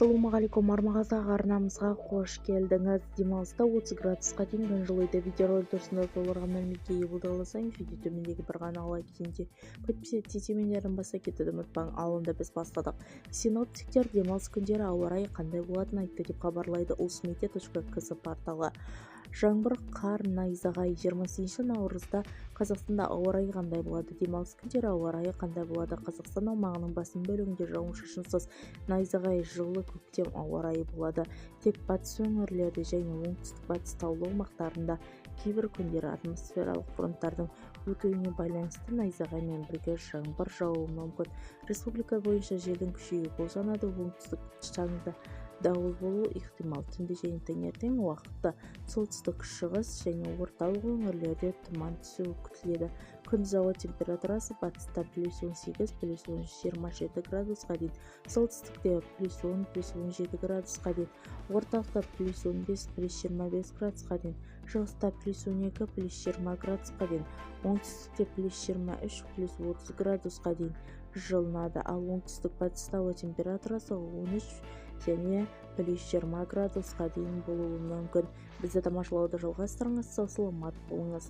Ассалаумағалейкум, Армағазақ арнамызға қош келдіңіз. Демалыста 30 градусқа дейін күн жылиды. Видеоролик тұрсында толығырақ мәліметке ие бола алсаңыз, видео төмендегі бір ғана лайк және подписаться түймелерін баса кетуді ұмытпаң. Ал онда біз бастадық. Синоптиктер демалыс күндері ауа райы қандай болатынын айтты деп хабарлайды ulysmedia.kz порталы. Жаңбыр, қар, найзағай. 28 наурызда Қазақстанда ауа райы қандай болады? Демалыс күндері ауа райы қандай болады? Қазақстан аумағының басым бөлігінде жауын-шашынсыз, найзағай, жылы көктем ауа райы болады. Тек батыс өңірлерде және оңтүстік-батыс таулы аумақтарында кейбір күндері атмосфералық фронттардың өтуіне байланысты найзағаймен бірге жаңбыр жаууы мүмкін. Республика бойынша желдің күшеюі болжанады, оңтүстік шаңды дауыл болуы ықтимал. Түнде және таңертең уақытта солтүстік-шығыс және орталық өңірлерде тұман түсуі күтіледі. Күндіз ауа температурасы батыста плюс 18, плюс 27 градусқа дейін, солтүстікте плюс 10, плюс 17 градусқа дейін, орталықта плюс 15, плюс 25 градусқа дейін, шығыста плюс 12, плюс 20 градусқа дейін, оңтүстікте плюс 23, плюс 30 градусқа дейін жылынады. Ал оңтүстік-батыста ауа температурасы 13 және плюс 20 градусқа дейін болуы мүмкін. Бізді тамашалауды жалғастырыңыз, сау саламат болыңыз.